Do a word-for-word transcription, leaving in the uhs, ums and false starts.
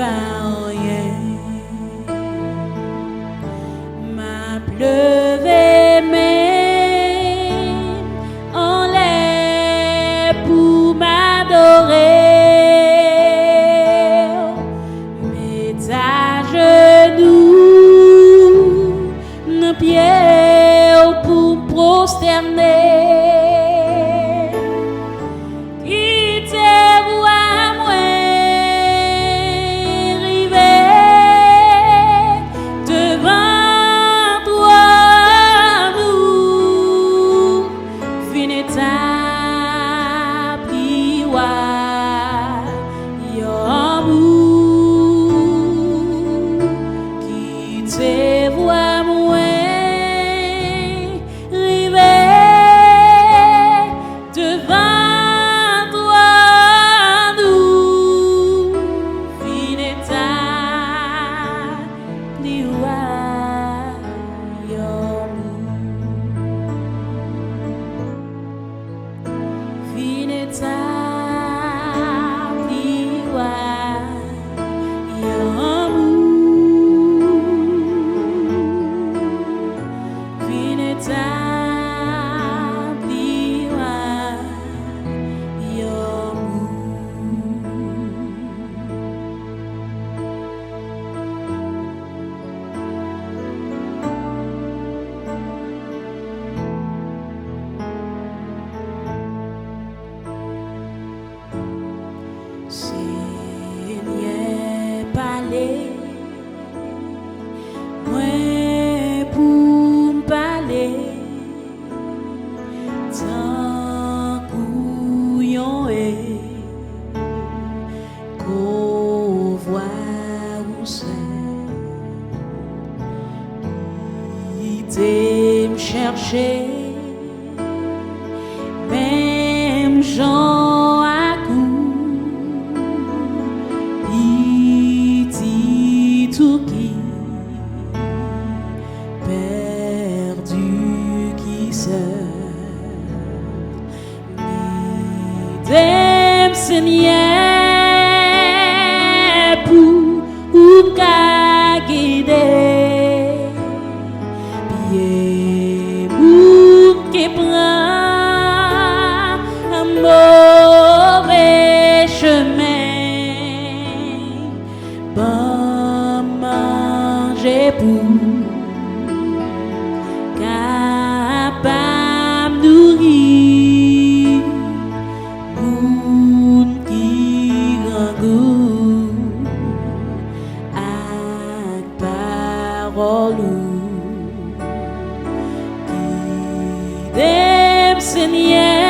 anyen. M ap leve men anlè pou m adore w. Met ajenou nan pye w pou m pwostène. Kite vwa mwen rive devan twòn ou. Vin etabli wayòm ou. Kite vwa mwen rive devan twòn ou. Vin etabli wayòm ou. Vin etabli wayòm ou. Vin etabli wayòm ou. Senyè, pale, mwen pou m pale, tankou yon eko vwa ou sèl. Kite m chèche menm jan ak ou, pitit ou ki pèdi, ki sèl. Gide m, Senyè, pou ou ka gide pye moun ki pran move chemen. Ban m manje pou kapab nouri moun ki grangou ak pawòl ou. Gide m, Senyè,